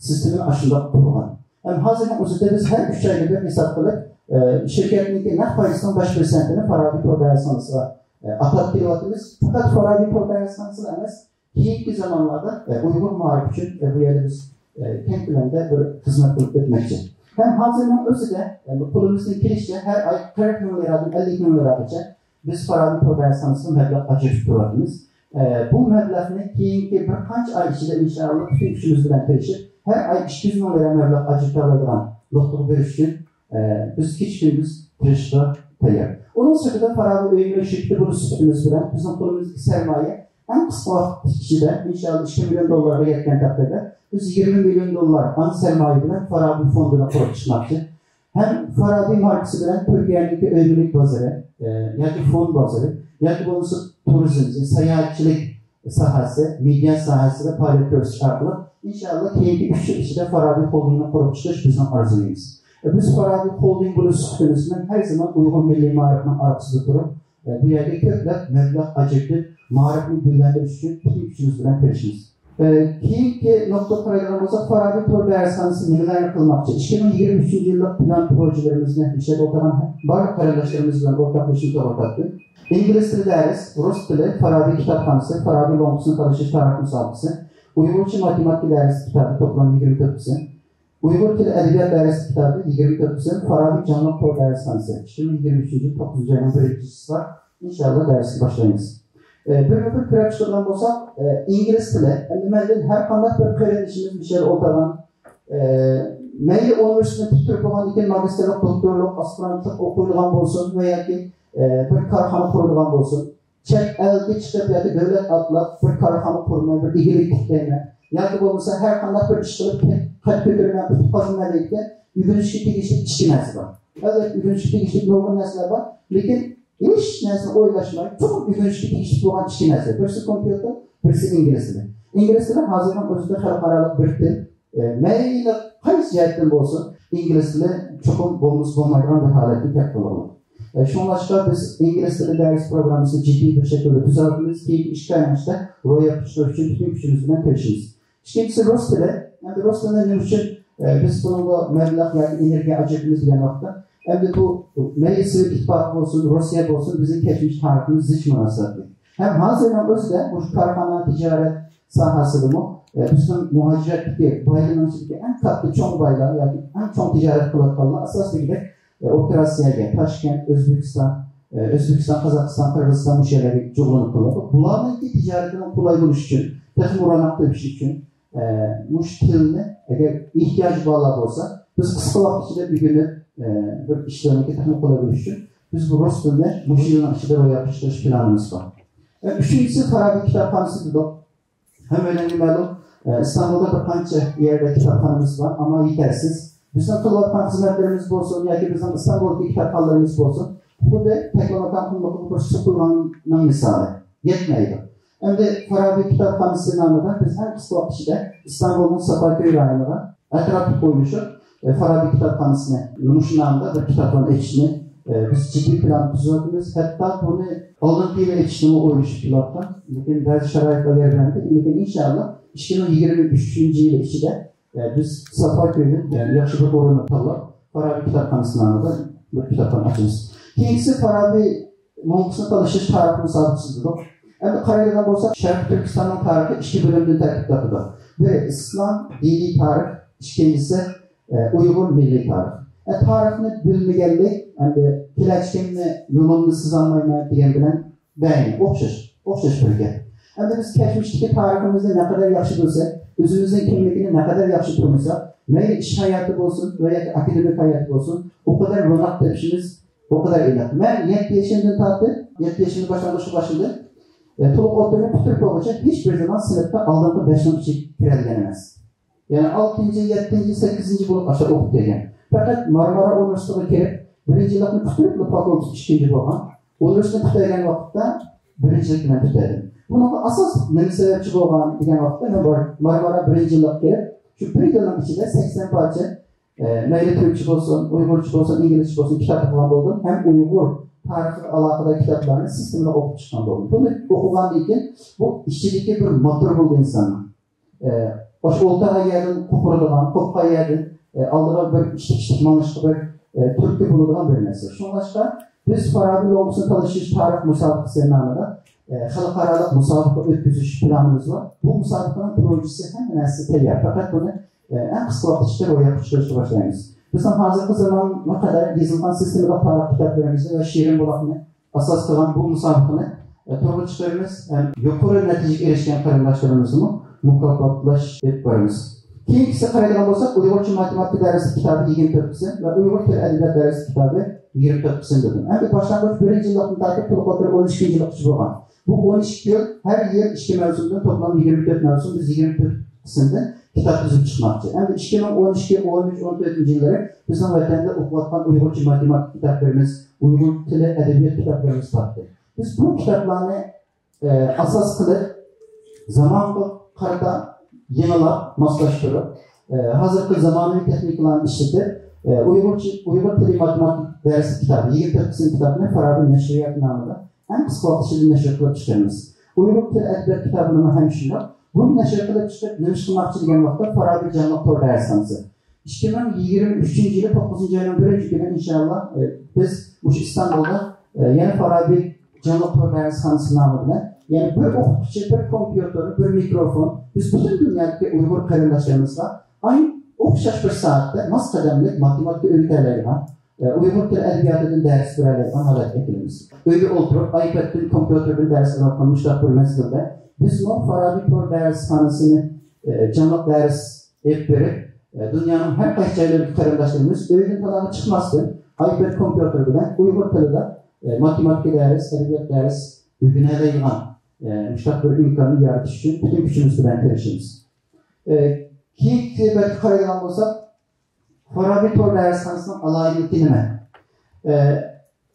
سىستېمىنى ئاشۇنداق قۇرغان. ھەم ھازىرنىڭ ئۆزىدە بىز ھەر ئۈچ ئايدا بىر ھېساب قىلىپ، ئە، شىركەتنىڭكى نەق پايدىسىنىڭ بەش پىرسەنتىنى فارابى تور دەرسخانىسىغا، ئە، ئاتاپ كېلىۋاتىمىز. پەقەت فارابى تور دەرسخانىسىلا ئەمەس، كېيىنكى زامانلاردا، ئە، ئۇيغۇر مائارىپى ئۈچۈن، ئە، بۇ يەردە بىز، ئە، كەڭ كۆلەمدە بىر خىزمەت قىلىپ ئۆتمەكچى. ھەم ھازىرنىڭ ئۆزىدە، ئە، قولىمىزدىن كېلىشىچە ھەر ئاي قىرىق مىڭ لىرادىن ئەللىك مىڭ لىراغىچە بىز فارابى تور دەرسخانىسىغا مەبلەغ ئاجرىتىپ تۇرۇۋاتىمىز. ئە، بۇ مەبلەغنى كېيىنكى بىر قانچە ئاي ئىچىدە ئىنشائاللا پۈتۈن كۈچىمىز بىلەن تىرىشىپ، ھەر ئاي ئىككى يۈز مىڭ لىرا مەبلەغ ئاجرىتالايدىغان نۇقتىغا بېرىش ئۈچۈن ئە، بىز كېچە-كۈندۈز تىرىشىشقا تەييار. ئۇنىڭ سىرتىدا فارابى ئۆي مۈلۈك شىركىتى بۇنى سۈپىتىمىز بىلەن بىزنىڭ قولىمىزدىكى سەرمايە ئەڭ قىسقا ۋاقىت ئىچىدە، ئىنشائاللا، ئىككى مىليون دوللارغا يەتكەن تەقدىردە، بىز يىگىرمە مىليون دوللار ئانا سەرمايە بىلەن فارابى فوندىنى قۇرۇپ چىقماقچى. ھەم فارابى ماركىسى بىلەن تۈركىيەدىكى ئۆي مۈلۈك بازىرى، ئە، ياكى فوند بازىرى، ياكى بولمىسا تۇرىزم، ساياھەتچىلىك ساھەسى، مېدىيا ساھەسىدە پائالىيەت كۆرسىتىش ئارقىلىق، ئىنشائاللا، كېيىنكى ئۈچ يىل ئىچىدە فارابى خولدىنگىنى قۇرۇپ چىقىش بىزنىڭ ئارزۇيىمىز. بىز فارابى خولدىنگ بولۇش سۈپىتىمىز بىلەن ھەر زامان ئۇيغۇر مىللىي مائارىپىنىڭ ئارقىسىدا تۇرۇپ، بۇ يەرگە كۆپلەپ مەبلەغ ئاجرىتىپ، مائارىپنى گۈللەندۈرۈش ئۈچۈن پۈتۈن كۈچىمىز بىلەن تىرىشىمىز. كېيىنكى نۇقتىغا قارايدىغان بولساق، فارابى تور دەرسخانىسى نېمىلەرنى قىلماقچى؟ ئىككى مىڭ يىگىرمە ئۈچىنچى يىللىق پىلان پروژىلىرىمىزنى ئىشلەپ ئولتۇرغان بارلىق قېرىنداشلىرىمىز بىلەن ئورتاقلىشىشنى توغرا تاپتى. ئىنگلىز تىلى دەرس، رۇس تىلى، فارابى كىتابخانىسى، فارابى لوڭقىسىنى تالىشىش تارىخ مۇسابىقىسى، ئۇيغۇرچە ماتېماتىكا دەرسى كىتابى توپلام يىگىرمە تۆت قىسىم، ئۇيغۇر تىلى ئەدەبىيات دەرسى كىتابى يىگىرمە تۆت قىسىم، فارابى جانلىق تور دەرسخانىسى، ئىككى مىڭ يىگىرمە ئۈچىنچى يىل توققۇزىنچى ئاينىڭ بىرىنچى چېسسىسىدا ئىنشائاللا دەرسكە باشلايمىز. ئە، بىرمۇ بىر كۆرۈپ چىقىدىغان بولساق، ئە، ئىنگلىز تىلى. ئەمدى مەندىن ھەر قانداق بىر قېرىندىشىمىز مۇشۇ يەردە ئولتۇرغان، ئە، مەيلى ئۇنىۋېرسىتېتنى پۈتتۈرۈپ بولغاندىن كېيىن ماگىستىرلىق، دوكتورلۇق، ئاسپىرانتلىق ئوقۇيدىغان بولسۇن ۋە ياكى، ئە، بىر كارخانا قۇرىدىغان بولسۇن، چەت ئەلگە چىقىپ ياكى دۆلەت ئاتلاپ بىر كارخانا قۇرىمەن، بىر ئىگىلىك تىكلەيمەن ياكى بولمىسا ھەر قانداق بىر ئىش قىلىپ قەد كۆتۈرىمەن، ئۇتۇق قازىنىمەن دەيدىكەن، ئۆگىنىشكە تېگىشلىك ئىككى نەرسە بار. ئەلۋەتتە، ئۆگىنىشكە تېگىشلىك نۇرغۇن نەرسىلەر بار، لېكىن ھېچ نەرسىنى ئويلاشماي، چوقۇم ئۆگىنىشكە تېگىشلىك بولغان ئىككى نەرسە. بىرسى كومپيۇتېر، بىرسى ئىنگلىز تىلى. ئىنگلىز تىلى ھازىرنىڭ ئۆزىدە خەلقئارالىق بىر تىل. ئە، مەيلى قايسى جەھەتتىن بولسۇن، ئىنگلىز تىلى چوقۇم بولمىسا بولمايدىغان بىر ھالەتكە كەپ قالغان. ئە، شۇڭلاشقا بىز ئىنگلىز تىلى دەرس پروگراممىسىنى جىددىي بىر شەكىلدە تۈزۈۋاتىمىز. كېيىنكى ئىككى ئاينىڭ ئىچىدە روياپقا چىقىرىش ئۈچۈن پۈتۈن كۈچىمىز بىلەن تىرىشىمىز. ئىككىنچىسى رۇس تىلى. ئەمدى رۇس تىلىنى نېمە ئۈچۈن، ئە، بىز بۇنىڭغا مەبلەغ ياكى ئېنېرگىيە ئاجرىتىمىز دېگەن ۋاقىتتا، ئەمدى بۇ مەيلى سوۋېت ئىتتىپاقى بولسۇن، روسىيە بولسۇن، بىزنىڭ كەچمىش تارىخىمىز زىچ مۇناسىۋەتلىك. ھەم ھازىرنىڭ ئۆزىدە مۇشۇ كارخانا، تىجارەت ساھەسىدىمۇ، ئە، بىزنىڭ مۇھاجىرەتتىكى بايلىرىنىڭ ئىچىدىكى ئەڭ كاتتا چوڭ بايلار ياكى ئەڭ چوڭ تىجارەت قىلىۋاتقانلار ئاساسلىقىدەك، ئە، ئوتتۇرا ئاسىياگە، تاشكەنت، ئۆزبېكىستان، ئە، ئۆزبېكىستان، قازاقىستان، قىرغىزىستان مۇشۇ يەرلەرگە جۇغلىنىپ قالىدۇ. بۇلارنىڭكى تىجارىتىنىڭ قولاي بولۇشى ئۈچۈن، تېخىمۇ روناق تېپىشى ئۈچۈن، ئە، مۇشۇ تىلنى ئەگەر ئېھتىياجى بارلار بولسا، بىز قىسقا ۋاقىت ئىچىدە ئۆگىنىپ، ئە، بىر ئىشلارنىڭكى تېخىمۇ قولاي بولۇشى ئۈچۈن بىز بۇ رۇس تىلىنى مۇشۇ يىلنىڭ ئىچىدە روياپقا چىقىرىش پىلانىمىز بار. ئە، ئۈچىنچىسى، فارابى كىتابخانىسى دېدۇق. ھەممەيلەنگە مەلۇم، ئە، ئىستانبۇلدا بىر قانچە يەردە كىتابخانىمىز بار، ئەمما يېتەرسىز. بىزنىڭ قىلىۋاتقان خىزمەتلىرىمىز بولسۇن ياكى بىزنىڭ ئىستانبۇلدىكى كىتابخانىلىرىمىز بولسۇن، خۇددى تەكلىماكان قۇملۇقىغا بىر سۇ قۇيغاننىڭ مىسالى. يەتمەيدۇ. ئەمدى فارابى كىتابخانىسى نامىدا بىز ئەڭ قىسقا ۋاقىت ئىچىدە ئىستانبۇلنىڭ سافاكۆي رايونىغا ئەتراپلىق ئويلىشىپ، ئە، فارابى كىتابخانىسىنى مۇشۇ نامدا بىر كىتابخانا ئېچىشنى، ئە، بىز جىددىي پىلان تۈزۈۋاتىمىز. ھەتتا بۇنى ئالدىنقى يىلى ئېچىشنىمۇ ئويلىشىپ كېلىۋاتقان. لېكىن بەزى شارائىتلار يار بەرمىدى. لېكىن ئىنشائاللا ئىككى مىڭ يىگىرمە ئۈچىنچى يىل ئىچىدە، ئە، بىز سافاكۆيدىن، يەنى ياخشى بىر ئورۇننى تاللاپ، فارابى كىتابخانىسى نامىدا بىر كىتابخانا ئاچىمىز. كېيىنكىسى فارابى لوڭقىسىنى تالىشىش تارىخ مۇسابىقىسى دېدۇق. ئەمدى قارايدىغان بولساق، شەرقىي تۈركىستاننىڭ تارىخى ئىككى بۆلۈمدىن تەركىب تاپىدۇ. بىرى ئىسلام دىنىي تارىخ، ئىككىنچىسى، ئە، ئۇيغۇر مىللىي تارىخ. ئە، تارىخنى بىلمىگەنلىك، ئەمدى كېلەچىكىمنى، يولۇمنى سىزالمايمەن دېگەن بىلەن بەينى ئوخشاش، ئوخشاش بىر گەپ. ئەمدى بىز كەچمىشتىكى تارىخىمىزنى نەقەدەر ياخشى بىلسەك، ئۆزىمىزنىڭ كىملىكىنى نەقەدەر ياخشى تونۇساق، مەيلى ئىش ھاياتى بولسۇن ۋە ياكى ئاكادېمىك ھاياتى بولسۇن، ئۇ قەدەر روناق تېپىشىمىز ئۇ قەدەر ئېنىق. مەن يەتتە يېشىمدىن تارتىپ، يەتتە يېشىمدىن باشلانغۇچقا باشلىدىم. ئە، تولۇق ئوتتۇرىنى پۈتتۈرۈپ بولغۇچە ھېچ بىر زامان سىنىپتا ئالدىنقى بەشنىڭ ئىچىگە كىرەلىگەن ئەمەس. يەنى ئالتىنچى، يەتتىنچى، سەككىزىنچى بولۇپ ئاشۇ ئوقۇپ كەلگەن. پەقەت مارمارا ئۇنىۋېرسىتېتىغا كىرىپ، بىرىنچى يىللىقنى پۈتتۈرۈپلا فاكۇلتېت ئىككىنچى بولغان. ئۇنىۋېرسىتېتنى پۈتتۈرگەن ۋاقىتتا بىرىنچىلىك بىلەن پۈتتۈردۈم. بۇنىڭغا ئاساسلىق نېمە سەۋەبچى بولغان دېگەن ۋاقىتتا، مەن بار-، مارمارا بىرىنچى يىللىققا كىرىپ، شۇ بىر يىلنىڭ ئىچىدە سەكسەن پارچە، ئە، مەيلى تۈركچە بولسۇن، ئۇيغۇرچە بولسۇن، ئىنگلىزچە بولسۇن، كىتاب ئوقۇغان بولدۇم ھەم ئۇيغۇر تارىخىغا ئالاقىدار كىتابلارنى سىستېمىلىق ئوقۇپ چىققان بولدۇم. بۇنى ئوقۇغاندىن كېيىن بۇ ئىچىدىكى بىر موتور بولدى ئىنساننىڭ. ئە، ئاشۇ ئولتۇرغان يەردىن قوپۇرىدىغان، قوپقان يەردىن، ئە، ئالدىغا بىر ئىشتىك-ئىشتىك ماڭىشقا بىر، ئە، تۈرتكە بولىدىغان بىر نەرسە. شۇڭلاشقا بىز فارابى لوڭقىسىنى تالىشىش تارىخ مۇسابىقىسى نامىدا، ئە، خەلقئارالىق مۇسابىقە ئۆتكۈزۈش پىلانىمىز بار. بۇ مۇسابىقىنىڭ پروژىسى، ھەممە نەرسىسى تەييار. پەقەت بۇنى، ئە، ئەڭ قىسقا ۋاقىت ئىچىدە روياپقا چىقىرىشقا باشلايمىز. بىزنىڭ ھازىرقى زامانغا قەدەر يېزىلغان سىستېمىلىق تارىخ كىتابلىرىمىزنى ۋە شېرىن بۇلاقنى ئاساس قىلغان بۇ مۇسابىقىنى، ئە، تورغا چىقىرىمىز ھەم يۇقىرى نەتىجىگە ئېرىشكەن قېرىنداشلىرىمىزنىمۇ مۇكاپاتلاش ئېلىپ بارىمىز. كېيىنكىسىگە قارايدىغان بولساق، ئۇيغۇرچە ماتېماتىكا دەرسلىك كىتابى يىگىرمە تۆت قىسىم ۋە ئۇيغۇر تىل ئەدەبىيات دەرسلىك كىتابى يىگىرمە تۆت قىسىم دېدىم. ئەمدى باشلانغۇچ بىرىنچى يىللىقتىن تارتىپ تولۇق ئوتتۇرا ئون ئىككىنچى يىللىققىچە بولغان. بۇ ئون ئىككى يىل ھەر يىل ئىككى مەۋسۇمدىن توپلام يىگىرمە تۆت مەۋسۇم، بىز يىگىرمە تۆت قىسىمدىن كىتاب تۈزۈپ چىقماقچى. ئەمدى ئىككى مىڭ ئون ئىككى، ئون ئۈچ، ئون تۆتىنچى يىللىرى بىزنىڭ ۋەتەندە ئوقۇۋاتقان ئۇيغۇرچە ماتېماتىكا كىتابلىرىمىز، ئۇيغۇر تىلى ئەدەبىيات كىتابلىرىمىز تارتتى. بىز بۇ كىتابلارنى، ئە، ئاساس قىلىپ، زامانغا قارىتا يېڭىلاپ، ماسلاشتۇرۇپ، ئە، ھازىرقى زامانىۋى تېخنىكىلارنى ئىشلىتىپ، ئە، ئۇيغۇرچە، ئۇيغۇر تىلى ماتېماتىكا دەرسلىك كىتابى، يىگىرمە تۆت قىسىم كىتابنى فارابى نەشرىياتى نامىدا ئەڭ قىسقا ۋاقىت ئىچىدە نەشر قىلىپ چىقىرىمىز. ئۇيغۇر تىل ئەدەبىيات كىتابىنىمۇ ھەم شۇنداق. بۇنى نەشر قىلىپ چىقىپ، نېمە ئىش قىلماقچى دېگەن ۋاقىتتا، فارابى جانلىق تور دەرسخانىسى. ئىككى مىڭ يىگىرمە ئۈچىنچى يىلى توققۇزىنچى ئاينىڭ بىرىنچى كۈنى، ئىنشاللا، ئە، بىز مۇشۇ ئىستانبۇلدا، ئە، يەنە فارابى جانلىق تور دەرسخانىسى نامى بىلەن، يەنى بىر ئوقۇتقۇچى، بىر كومپيۇتېر، بىر مىكروفون، بىز پۈتۈن دۇنيادىكى ئۇيغۇر قېرىنداشلىرىمىزغا ئاينى ئوخشاش بىر سائەتتە ماس قەدەملىك ماتېماتىكا ئۆگىتەلەيدىغان، ئە، ئۇيغۇر تىل ئەدەبىياتىدىن دەرس بېرەلەيدىغان ھالەتكە كېلىمىز. ئۆيدە ئولتۇرۇپ، ئايپەدتىن، كومپيۇتېردىن دەرس ئېلىۋاتقان مۇشۇنداق بىر مەزگىلدە بىزمۇ فارابى تور دەرسخانىسىنى، ئە، جانلىق دەرس ئېلىپ بېرىپ، ئە، دۇنيانىڭ ھەر قايسى جايلىرىدىكى قېرىنداشلىرىمىز ئۆيدىن تالاغا چىقماستىن، ئايپەد، كومپيۇتېر بىلەن ئۇيغۇر تىلىدا، ئە، ماتېماتىكا دەرس، ئەدەبىيات دەرس ئۆگىنەلەيدىغان، ئە، مۇشۇنداق بىر ئىمكاننى يارىتىش ئۈچۈن پۈتۈن كۈچىمىز بىلەن تىرىشىمىز. ئە، كېيىنكى بەتكە قارايدىغان بولساق، فارابى تور دەرسخانىسىنىڭ ئالاھىدىلىكى نېمە؟ ئە،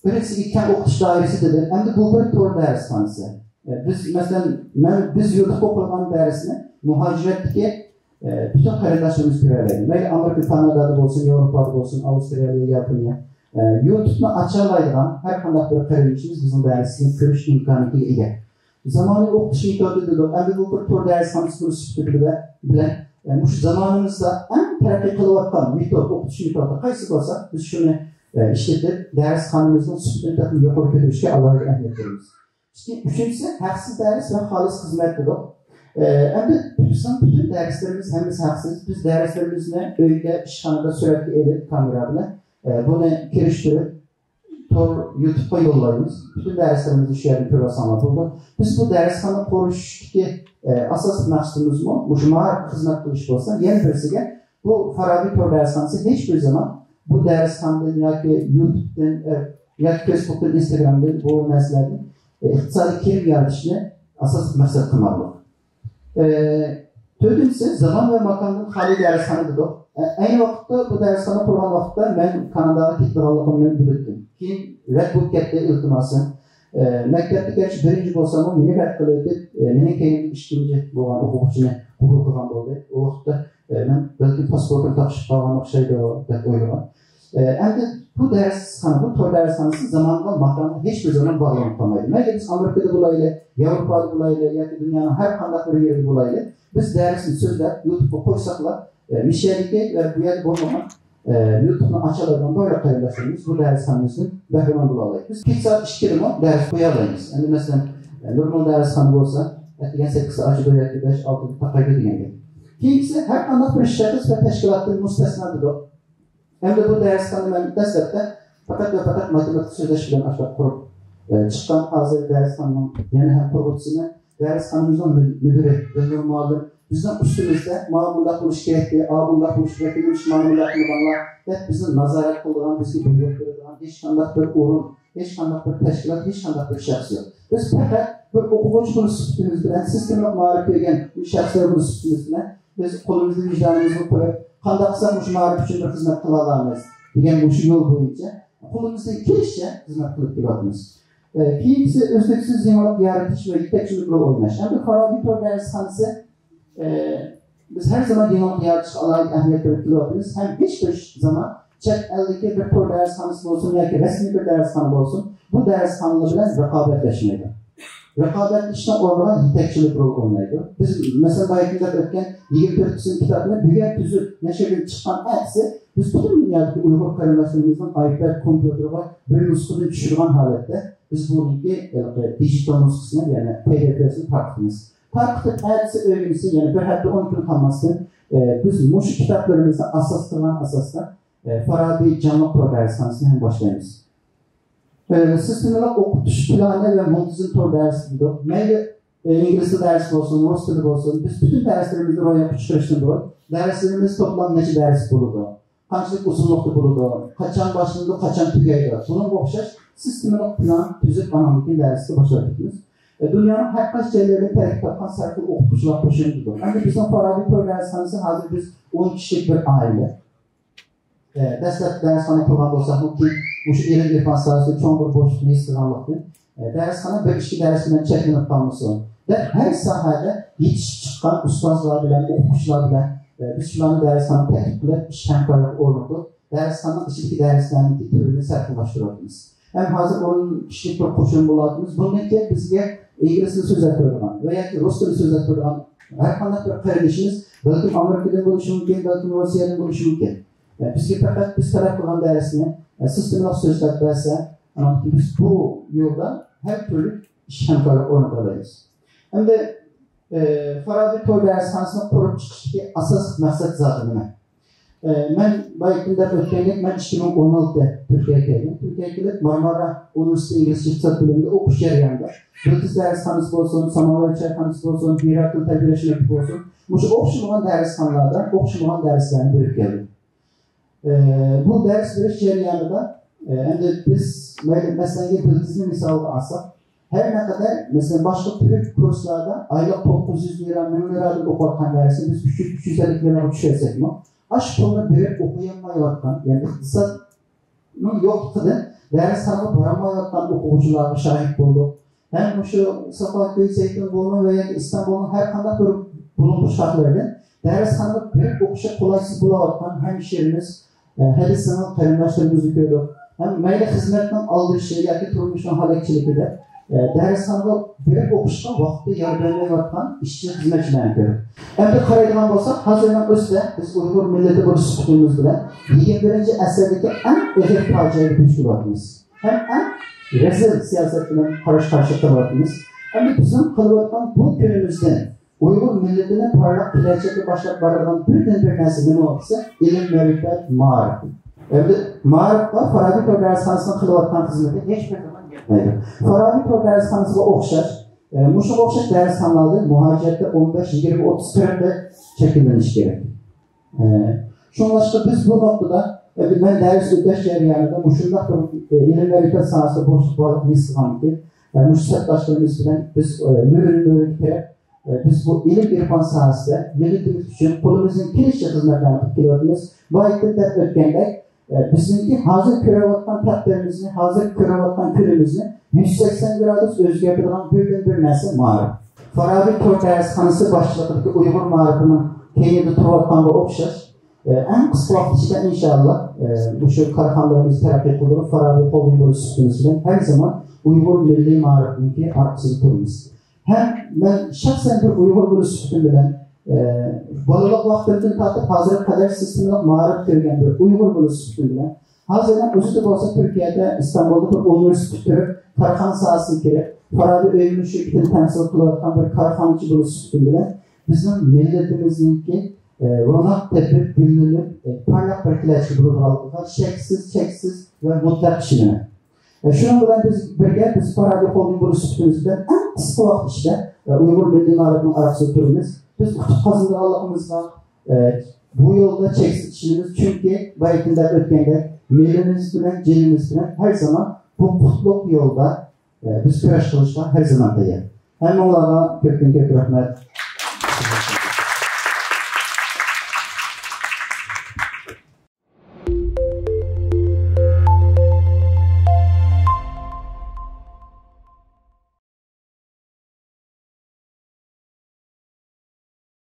بىرىنچىسى، كەڭ ئوقۇتۇش دائىرىسى دېدى. ئەمدى بۇ بىر تور دەرسخانىسى. ئە، بىز، مەسىلەن، مەن، بىز يۇتۇبقا قويغان دەرسنى مۇھاجىرەتتىكى، ئە، پۈتۈن قېرىنداشلىرىمىز كۆرەلەيدۇ. مەيلى ئامېرىكا، كانادادا بولسۇن، ياۋروپادا بولسۇن، ئاۋسترالىيە، ياپونىيە. ئە، يۇتۇبنى ئاچالايدىغان ھەر قانداق بىر قېرىندىشىمىز بىزنىڭ دەرسىمىزنى كۆرۈش ئىمكانىيىتىگە ئىگە. زامانىۋى ئوقۇتۇش مېتودى دېدۇق. ئەمدى بۇ بىر تور دەرسخانىسى سۈپىتى بىلەن، بىلەن، ئە، مۇشۇ زامانىمىزدا ئەڭ تەرەققىي قىلىۋاتقان مېتود، ئوقۇتۇش مېتودى قايسى بولسا، بىز شۇنى، ئە، ئىشلىتىپ، دەرسخانىمىزنىڭ سۈپىتىنى تېخىمۇ يۇقىرى كۆتۈرۈشكە ئالاھىدە ئەھمىيەت بېرىمىز. ئۈچىنچىسى، ھەقسىز دەرس ۋە خالىس خىزمەت دېدۇق. ئە، ئەمدى بىزنىڭ پۈتۈن دەرسلىرىمىز ھەممىسى ھەقسىز. بىز دەرسلىرىمىزنى ئۆيدە، ئىشخانىدا سۈرەتكە ئېلىپ، كامېرا بىلەن، ئە، بۇنى كىرىشتۈرۈپ، تور يۇتۇبقا يوللايمىز. پۈتۈن دەرسلىرىمىزنى شۇ يەردىن كۆرۈۋالساڭلار بولىدۇ. بىز بۇ دەرسخانا قۇرۇشتىكى، ئە، ئاساسلىق مەقسىتىمىزمۇ مۇشۇ مائارىپقا خىزمەت قىلىش بولسا، يەنە بىرسىگە بۇ فارابى تور دەرسخانىسى ھېچ بىر زامان بۇ دەرسخانىدىن ياكى يۇتۇبتىن، ئە، ياكى فېيسبۇكتىن، ئىنستاگرامدىن، بۇ نەرسىلەردىن، ئە، ئىقتىسادىي كىرىم يارىتىشنى ئاساسلىق مەقسەت قىلماقلىق. ئە، تۆتىنچىسى، زامان ۋە ماكاندىن خالىي دەرسخانا دېدۇق. ئە، ئەينى ۋاقىتتا بۇ دەرسخانا قۇرغان ۋاقىتتا مەن كاناداغا كېتىدىغانلىقىمنى بىلدىم. كېيىن رەت بولۇپ كەتتى ئىلتىماسىم. ئە، مەكتەپتە گەرچە بىرىنچى بولساممۇ، مېنى رەت قىلىۋېتىپ، ئە، مېنىڭ كەينىمدىكى ئىككىنچى بولغان ئوقۇغۇچىنى قوبۇل قىلغان بولدى. ئۇ ۋاقىتتا، ئە، مەن بەلكىم پاسپورتۇم تاقىشىپ قالغان ئوخشايدۇ دەپ ئويلىغان. ئە، ئەمدى بۇ دەرسخانا، بۇ تور دەرسخانىسى زامانغا، ماكانغا ھېچ بىر زامان باغلىنىپ قالمايدۇ. مەيلى بىز ئامېرىكىدا بولايلى، ياۋروپادا بولايلى ياكى دۇنيانىڭ ھەر قانداق بىر يېرىدە بولايلى، بىز دەرسنى سۆزلەپ يۇتۇبقا قويساقلا، ئە، مىشەدىكى ۋە بۇ يەردە بولمىغان، ئە، يۇتۇبنى ئاچالايدىغان بارلىق قېرىنداشلىرىمىز بۇ دەرسخانىمىزدىن بەھرىمەن بولالايدۇ. بىز كېچە سائەت ئىككىدىمۇ دەرس قويالايمىز. ئەمدى مەسىلەن، ئە، نۇرمۇل دەرسخانا بولسا، ئەتىگەن سەككىزدە ئاچىدۇ ياكى بەش، ئالتىدا تاقايدۇ دېگەندەك. كېيىنكىسى، ھەر قانداق بىر شەخس ۋە تەشكىلاتتىن مۇستەسنا دېدۇق. ئەمدى بۇ دەرسخانا مەن دەسلەپتە پەقەت ۋە پەقەت ماتېماتىكا سۆزلەش بىلەن ئاشۇنداق قۇرۇپ، ئە، چىققان. ھازىر دەرسخانىنىڭ يەنە ھەم قۇرغۇچىسىمەن. دەرسخانىمىزنىڭ مۇ-، مۇدىرى دىلنۇر مۇئەللىم بىزنىڭ ئۈستىمىزدە، مانا مۇنداق بولۇش كېرەك، ئا، بۇنداق بولۇش كېرەك، نېمىش مانا مۇنداق قىلمىغانلار دەپ بىزنى نازارەت قىلىدىغان، بىزگە بۇيرۇق بېرىدىغان، ھېچقانداق بىر ئورۇن، ھېچقانداق بىر تەشكىلات، ھېچقانداق بىر شەخس يوق. بىز پەقەت بىر ئوقۇغۇچى بولۇش سۈپىتىمىز بىلەن، سىستېمىلىق مائارىپ بەرگەن شەخسلەر بولۇش سۈپىتىمىز بىلەن بىز قولىمىزنى ۋىجدانىمىزغا قويۇپ، قانداق قىلساق مۇشۇ مائارىپ ئۈچۈن بىر خىزمەت قىلالايمىز دېگەن مۇشۇ يول بويىچە قولىمىزدىن كېلىشىچە خىزمەت قىلىپ كېلىۋاتىمىز. ئە، كېيىنكىسى ئۈزلۈكسىز يېڭىلىق يارىتىش ۋە يېتەكچىلىك رولى ئويناش. ئەمدى فارابى تور دەرسخانىسى، ئە، بىز ھەر زامان يېڭىلىق يارىتىشقا ئالاھىدە ئەھمىيەت بېرىپ كېلىۋاتىمىز. ھەم ھېچ بىر زامان چەت ئەلدىكى بىر تور دەرسخانىسى بولسۇن ياكى رەسمىي بىر دەرسخانا بولسۇن، بۇ دەرسخانىلار بىلەن رىقابەتلەشمەيدۇ. رىقابەتلىشىشنىڭ ئورنىغا يېتەكچىلىك رولى ئوينايدۇ. بىز، مەسىلەن، بايىقى دەپ ئۆتكەن يىگىرمە تۆت قىسىم كىتابنى بۈگۈن تۈزۈپ نەشردىن چىققان ئەتىسى بىز پۈتۈن دۇنيادىكى ئۇيغۇر قېرىنداشلىرىمىزنىڭ ئايپاد، كومپيۇتېرغا بىر نۇسخىدىن چۈشۈرىدىغان ھالەتتە بىز بۇنىڭكى ھېلىقى دىجىتال نۇسخىسىنى، يەنى پىدىئېفنى تارقىتىمىز. تارقىتىپ ئەتىسى ئۆگىنىسى، يەنى بىر ھەپتە ئون كۈن قالماستىن، ئە، بىز مۇشۇ كىتابلىرىمىزنى ئاساس قىلغان ئاساستا، ئە، فارابى جانلىق تور دەرسخانىسىنى ھەم باشلايمىز. ئە، سىستېمىلىق ئوقۇتۇش پىلانى ۋە مۇنتىزىم تور دەرسى دېدۇق. مەيلى، ئە، ئىنگلىز تىلى دەرسى بولسۇن، رۇس تىلى بولسۇن، بىز پۈتۈن دەرسلىرىمىزنى روياپقا چىقىرىشتىن بۇرۇن، دەرسلىرىمىز توپلام نەچچە دەرس بولىدۇ، قانچىلىك ئۇزۇنلۇقتا بولىدۇ، قاچان باشلىنىدۇ، قاچان تۈگەيدۇ، بۇنىڭغا ئوخشاش سىستېمىلىق پىلان تۈزۈپ، ئانىڭدىن كېيىن دەرسكە باشلاپ كېتىمىز. ئە، دۇنيانىڭ ھەر قايسى جايلىرىدىن تەركىب تاپقان سەرخىل ئوقۇتقۇچىلار قوشۇنى دېدۇق. ئەمدى بىزنىڭ فارابى تور دەرسخانىسى ھازىر بىز ئون كىشىلىك بىر ئائىلە. ئە، دەسلەپ دەرسخانا قۇرغان بولساقمۇ، كېيىن مۇشۇ ئىلىم ئېلىپ بېرىش ساھەسىدە چوڭ بىر بوشلۇقنى ھېس قىلغانلىقتىن، ئە، دەرسخانا بىر ئىككى دەرس بىلەن چەكلىنىپ قالمىسۇن دەپ، ھەر ساھەدە يېتىشىپ چىققان ئۇستازلار بىلەن، ئوقۇتقۇچىلار بىلەن، ئە، بىز شۇلارنى دەرسخانىغا تەكلىپ قىلىپ، ئىش ھەمكارلىقى ئورنىتىپ، دەرسخانىنىڭ ئىچىدىكى دەرسلەرنىڭكى تۈرىنى سەرخىللاشتۇرۇۋاتىمىز. ھەم ھازىر ئون كىشىلىك بىر قوشۇن بولۇۋاتىمىز. بۇندىن كېيىن بىزگە ئىنگلىز تىلى سۆزلەپ بېرىدىغان ۋە ياكى رۇس تىلى سۆزلەپ بېرىدىغان ھەر قانداق بىر قېرىندىشىمىز، بەلكىم ئامېرىكىدىن بولۇشى مۇمكىن، بەلكىم روسىيەدىن بولۇشى مۇمكىن. ئە، بىزگە پەقەت بىز تەلەپ قىلغان دەرسنى، ئە، سىستېمىلىق سۆزلەپ بەرسە، ئاندىن بىز بۇ يولدا ھەر تۈرلۈك ئىش ھەمكارلىق ئورنىتالايمىز. ئەمدى، ئە، فارابى تور دەرسخانىسىنى قۇرۇپ چىقىشتىكى ئاساسلىق مەقسەت زادى نېمە؟ ئە، مەن بايىقى دەپ ئۆتكەندەك، مەن ئىككى مىڭ ئون ئالتە تۈركىيەگە كەلدىم. تۈركىيەگە كېلىپ، مارمارا ئۇنىۋېرسىتېتى ئىنگلىزچە ئىقتىساد بۆلۈمىدە ئوقۇش جەريانىدا، يىلتىز دەرسخانىسى بولسۇن، ساماۋەر چايخانىسى بولسۇن، بىراتىل تەربىيەلەش مەكتىپى بولسۇن، مۇشۇ ئوخشىمىغان دەرسخانىلاردا ئوخشىمىغان دەرسلەرنى بېرىپ كەلدىم. ئە، بۇ دەرس بېرىش جەريانىدا، ئە، ئەمدى بىز، مەيلى، مەسىلەن، يىلتىزنى مىسالغا ئالساق، ھەر نەقەدەر، مەسىلەن، باشقا تۈرك كۇرسلاردا ئايلىق توققۇز يۈز لىرا، مىڭ لىرادىن ئوقۇۋاتقان دەرسنى بىز ئۈچ يۈز، ئۈچ يۈز ئەللىك لىراغا چۈشۈرسەكمۇ، ئاشۇ پۇلنى بېرىپ ئوقۇيالمايۋاتقان، يەنى ئىقتىسادنىڭ يوقلۇقىدىن دەرسخانىغا بارالمايۋاتقان ئوقۇغۇچىلارغا شاھىت بولدۇق. ھەم مۇشۇ ساپاكۆل زەيتۇنبۇرنى ۋە ياكى ئىستانبۇلنىڭ ھەر قانداق بىر بۇلۇڭ بۇشقاقلىرىدىن دەرسخانىغا بېرىپ ئوقۇشقا قولايسىز بولۇۋاتقان ھەمشىرىمىز، ئە، ھەدىسىڭىز قېرىنداشلىرىمىزنى كۆردۇق. ھەم مەيلى خىزمەتنىڭ ئالدىرىشى ياكى تۇرمۇشنىڭ ھالاكچىلىكى دەپ، ئە، دەرسخانىغا بېرىپ ئوقۇشقا ۋاقتى يار بەرمەيۋاتقان ئىشچى خىزمەتچىلەرنى كۆردۇق. ئەمدى قارايدىغان بولساق، ھازىرنىڭ ئۆزىدە بىز ئۇيغۇر مىللىتى بولۇش سۈپىتىمىز بىلەن يىگىرمە بىرىنچى ئەسىردىكى ئەڭ ئېغىر پاجىئەگە دۇچ كېلىۋاتىمىز. ھەم ئەڭ رەزىل سىياسەت بىلەن قارشى قارشى قېلىۋاتىمىز. ئەمدى بىزنىڭ قىلىۋاتقان بۇ كۈنىمىزدىن ئۇيغۇر مىللىتىنى پارلاق كېلەچەككە باشلاپ بارىدىغان بىردىنبىر نەرسە نېمە بولسا، ئىلىم، مەرىپەت، مائارىپ. ئەمدى مائارىپقا فارابى تور دەرسخانىسىنىڭ قىلىۋاتقان خىزمىتى ھېچ بىر زامان يەتمەيدۇ. فارابى تور دەرسخانىسىغا ئوخشاش، ئە، مۇشۇنىڭغا ئوخشاش دەرسخانىلاردىن مۇھاجىرەتتە ئون بەش، يىگىرمە، ئوتتۇز، قىرىقتا شەكىللىنىش كېرەك. ئە، شۇڭلاشقا بىز بۇ نۇقتىدا، ئە، مەن دەرس ئۆتەش جەريانىدا مۇشۇنداق بىر، ئە، ئىلىم مەرىپەت ساھەسىدە بوشلۇق بارلىقىنى ھېس قىلغانىكەن، ئە، مۇشۇ سەپداشلىرىمىز بىلەن بىز، ئە، مۈرىنى مۈرىگە تىرەپ، ئە، بىز بۇ ئىلىم ئېرفان ساھەسىدە مىللىتىمىز ئۈچۈن قولىمىزدىن كېلىشىچە خىزمەتلەرنى قىلىپ كېلىۋاتىمىز. بايىقى دەپ ئۆتكەندەك، ئە، بىزنىڭكى ھازىر كۆرۈۋاتقان تەقدىرىمىزنى، ھازىر كۆرۈۋاتقان كۈنىمىزنى يۈز سەكسەن گرادۇس ئۆزگەرتىدىغان بىردىنبىر نەرسە مائارىپ. فارابى تور دەرسخانىسى باشچىلىقىدىكى ئۇيغۇر مائارىپىنىڭ كەينىدە تۇرۇۋاتقانغا ئوخشاش، ئە، ئەڭ قىسقا ۋاقىت ئىچىدە ئىنشائاللا، ئە، مۇشۇ كارخانىلىرىمىزنى تەرەققىي قىلدۇرۇپ، فارابى خولدىنگ بولۇش سۈپىتىمىز بىلەن ھەر زامان ئۇيغۇر مىللىي مائارىپىنىڭكى ئارقىسىدا تۇرىمىز. ھەم مەن شەخسەن بىر ئۇيغۇر بولۇش سۈپىتىم بىلەن، ئە، بالىلىق ۋاقتىمدىن تارتىپ ھازىرغا قەدەر سىستېمىلىق مائارىپ كۆرگەن بىر ئۇيغۇر بولۇش سۈپىتىم بىلەن، ھازىرنىڭ ئۆزىدە بولسا تۈركىيەدە، ئىستانبۇلدا بىر ئۇنىۋېرسىتېت پۈتتۈرۈپ، كارخانا ساھەسىگە كىرىپ، فارابى ئۆيىنىڭ شىركىتىنى تەمسىل قىلىۋاتقان بىر كارخانىچى بولۇش سۈپىتىم بىلەن، بىزنىڭ مىللىتىمىزنىڭكى، ئە، روناق تېپىپ، گۈللىنىپ، ئە، پارلاق بىر كېلەچىكى بولىدىغانلىقىغا شەكسىز، چەكسىز ۋە مۇتلەق ئىشىنىمەن. ئە، شۇنىڭ بىلەن بىز بىرگە، بىز فارابى خولدىنگ بولۇش سۈپىتىمىز بىلەن ئەڭ قىسقا ۋاقىت ئىچىدە ئۇيغۇر مىللىي مائارىپىنىڭ ئارقىسىدا تۇرىمىز. بىز ئۇتۇق قازىنىدىغانلىقىمىزغا بۇ يولدا چەكسىز ئىشىنىمىز، چۈنكى بايىقىندەك ئۆتكەندەك مېلىمىز بىلەن جېنىمىز بىلەن ھەر زامان بۇ قۇتلۇق يولدا بىز كۈرەش قىلىشقا ھەر زامان تەييار. ھەممىڭلارغا كۆپتىن كۆپ رەھمەت.